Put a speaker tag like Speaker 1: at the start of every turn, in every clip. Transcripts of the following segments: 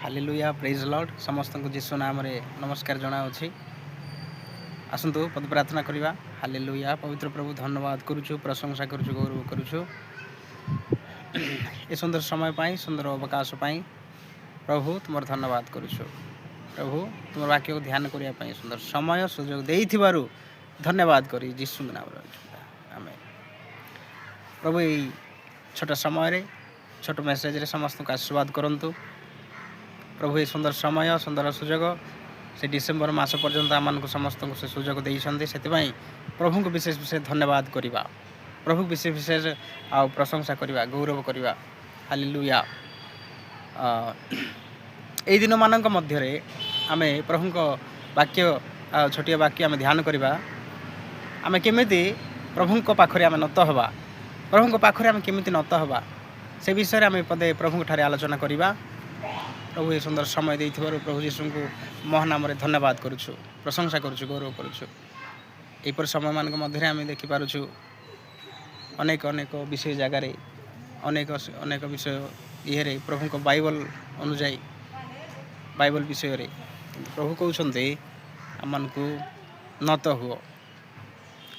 Speaker 1: Hallelujah, ପ୍ରେଜ୍ lord. ସମସ୍ତଙ୍କୁ ଯୀଶୁ ନାମରେ ନମସ୍କାର ଜଣାଅଛି। ଆସନ୍ତୁ ପଦ ପ୍ରାର୍ଥନା କରିବା। ହାଲେଲୁୟା। ପବିତ୍ର ପ୍ରଭୁ, ଧନ୍ୟବାଦ କରୁଛୁ, ପ୍ରଶଂସା କରୁଛୁ, ଗୌରବ କରୁଛୁ ଏ ସୁନ୍ଦର ସମୟ ପାଇଁ, ସୁନ୍ଦର ଅବକାଶ ପାଇଁ। ପ୍ରଭୁ, ତୁମର ଧନ୍ୟବାଦ କରୁଛୁ। ପ୍ରଭୁ, ତୁମର ବାକ୍ୟକୁ ଧ୍ୟାନ କରିବା ପାଇଁ ସୁନ୍ଦର ସମୟ ସୁଯୋଗ ଦେଇଥିବାରୁ ଧନ୍ୟବାଦ କରି ଯୀଶୁଙ୍କ ନାମରେ ଆମେ ପ୍ରଭୁ, ଏଇ ଛୋଟ ସମୟରେ, ଛୋଟ ମେସେଜରେ ସମସ୍ତଙ୍କୁ ଆଶୀର୍ବାଦ କରନ୍ତୁ। ପ୍ରଭୁ, ଏ ସୁନ୍ଦର ସମୟ, ସୁନ୍ଦର ସୁଯୋଗ, ସେ ଡିସେମ୍ବର ମାସ ପର୍ଯ୍ୟନ୍ତ ଆମମାନଙ୍କୁ ସମସ୍ତଙ୍କୁ ସେ ସୁଯୋଗ ଦେଇଛନ୍ତି, ସେଥିପାଇଁ ପ୍ରଭୁଙ୍କୁ ବିଶେଷ ବିଶେଷ ଧନ୍ୟବାଦ କରିବା। ପ୍ରଭୁକୁ ବିଶେଷ ବିଶେଷ ଆଉ ପ୍ରଶଂସା କରିବା, ଗୌରବ କରିବା। ହାଲେଲୁୟା। ଏଇ ଦିନମାନଙ୍କ ମଧ୍ୟରେ ଆମେ ପ୍ରଭୁଙ୍କ ବାକ୍ୟ, ଛୋଟିଆ ବାକ୍ୟ ଆମେ ଧ୍ୟାନ କରିବା। ଆମେ କେମିତି ପ୍ରଭୁଙ୍କ ପାଖରେ ଆମେ ନତ ହେବା, ପ୍ରଭୁଙ୍କ ପାଖରେ ଆମେ କେମିତି ନତ ହେବା, ସେ ବିଷୟରେ ଆମେ ପଦେ ପ୍ରଭୁଙ୍କ ଠାରେ ଆଲୋଚନା କରିବା। ପ୍ରଭୁ, ଏ ସୁନ୍ଦର ସମୟ ଦେଇଥିବାରୁ ପ୍ରଭୁ ଯୀଶୁଙ୍କୁ ମହାନାମରେ ଧନ୍ୟବାଦ କରୁଛୁ, ପ୍ରଶଂସା କରୁଛୁ, ଗୌରବ କରୁଛୁ। ଏହିପରି ସମୟମାନଙ୍କ ମଧ୍ୟରେ ଆମେ ଦେଖିପାରୁଛୁ, ଅନେକ ଅନେକ ବିଷୟ ଜାଗାରେ, ଅନେକ ଅନେକ ବିଷୟ ଇଏରେ, ପ୍ରଭୁଙ୍କ ବାଇବଲ ଅନୁଯାୟୀ, ବାଇବଲ ବିଷୟରେ, କିନ୍ତୁ ପ୍ରଭୁ କହୁଛନ୍ତି, ଆମମାନଙ୍କୁ ନତ ହୁଅ।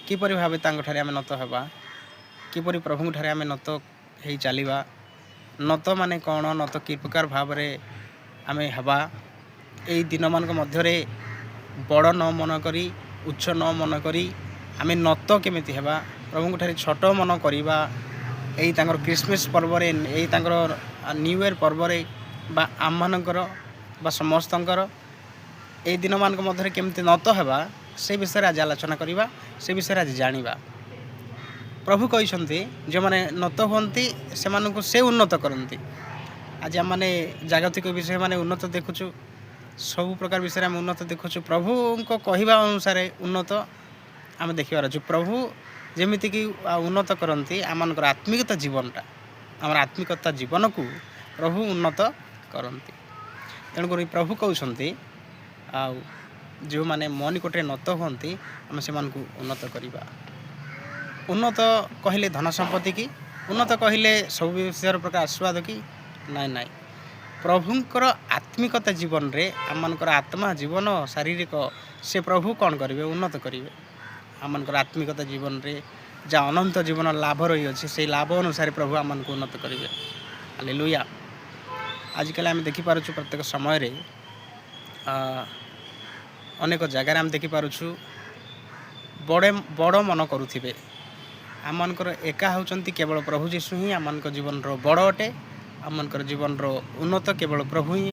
Speaker 1: କିପରି ଭାବେ ତାଙ୍କଠାରେ ଆମେ ନତ ହେବା? କିପରି ପ୍ରଭୁଙ୍କ ଠାରେ ଆମେ ନତ ହେଇ ଚାଲିବା? ନତ ମାନେ କ'ଣ? ନତ କି ପ୍ରକାର ଭାବରେ ଆମେ ହେବା? ଏଇ ଦିନମାନଙ୍କ ମଧ୍ୟରେ ବଡ଼ ନ ମନ କରି, ଉଚ୍ଚ ନ ମନ କରି ଆମେ ନତ କେମିତି ହେବା, ପ୍ରଭୁଙ୍କ ଠାରେ ଛୋଟ ମନ କରିବା, ଏଇ ତାଙ୍କର ଖ୍ରୀଷ୍ଟମାସ ପର୍ବରେ, ଏଇ ତାଙ୍କର ନ୍ୟୁ ଇୟର୍ ପର୍ବରେ ବା ଆମମାନଙ୍କର ବା ସମସ୍ତଙ୍କର ଏଇ ଦିନମାନଙ୍କ ମଧ୍ୟରେ କେମିତି ନତ ହେବା, ସେ ବିଷୟରେ ଆଜି ଆଲୋଚନା କରିବା, ସେ ବିଷୟରେ ଆଜି ଜାଣିବା। ପ୍ରଭୁ କହିଛନ୍ତି, ଯେଉଁମାନେ ନତ ହୁଅନ୍ତି ସେମାନଙ୍କୁ ସେ ଉନ୍ନତ କରନ୍ତି। ଆଜି ଆମମାନେ ଜାଗତିକ ବିଷୟ ମାନେ ଉନ୍ନତ ଦେଖୁଛୁ, ସବୁ ପ୍ରକାର ବିଷୟରେ ଆମେ ଉନ୍ନତ ଦେଖୁଛୁ। ପ୍ରଭୁଙ୍କ କହିବା ଅନୁସାରେ ଉନ୍ନତ ଆମେ ଦେଖିବାର ଅଛି। ପ୍ରଭୁ ଯେମିତିକି ଉନ୍ନତ କରନ୍ତି ଆମମାନଙ୍କର ଆତ୍ମିକତା ଜୀବନଟା, ଆମର ଆତ୍ମିକତା ଜୀବନକୁ ପ୍ରଭୁ ଉନ୍ନତ କରନ୍ତି। ତେଣୁକରି ପ୍ରଭୁ କହୁଛନ୍ତି, ଆଉ ଯେଉଁମାନେ ମୋ ନିକଟରେ ନତ ହୁଅନ୍ତି, ଆମେ ସେମାନଙ୍କୁ ଉନ୍ନତ କରିବା। ଉନ୍ନତ କହିଲେ ଧନ ସମ୍ପତ୍ତି କି? ଉନ୍ନତ କହିଲେ ସବୁ ବିଷୟର ପ୍ରକାର ଆଶୀର୍ବାଦ କି? ନାଇଁ ନାଇଁ, ପ୍ରଭୁଙ୍କର ଆତ୍ମିକତା ଜୀବନରେ, ଆମମାନଙ୍କର ଆତ୍ମା ଜୀବନ, ଶାରୀରିକ, ସେ ପ୍ରଭୁ କ'ଣ କରିବେ? ଉନ୍ନତ କରିବେ। ଆମମାନଙ୍କର ଆତ୍ମିକତା ଜୀବନରେ ଯାହା ଅନନ୍ତ ଜୀବନ ଲାଭ ରହିଅଛି, ସେଇ ଲାଭ ଅନୁସାରେ ପ୍ରଭୁ ଆମମାନଙ୍କୁ ଉନ୍ନତ କରିବେ। ହାଲେଲୁୟା। ଆଜିକାଲି ଆମେ ଦେଖିପାରୁଛୁ, ପ୍ରତ୍ୟେକ ସମୟରେ ଅନେକ ଜାଗାରେ ଆମେ ଦେଖିପାରୁଛୁ, ବଡ଼ ବଡ଼ ମନ କରୁଥିବେ। ଆମମାନଙ୍କର ଏକା ହେଉଛନ୍ତି କେବଳ ପ୍ରଭୁ ଯୀଶୁ ହିଁ ଆମମାନଙ୍କ ଜୀବନର ବଡ଼ ଅଟେ। ଆମମାନଙ୍କର ଜୀବନର ଉନ୍ନତ କେବଳ ପ୍ରଭୁ ହିଁ।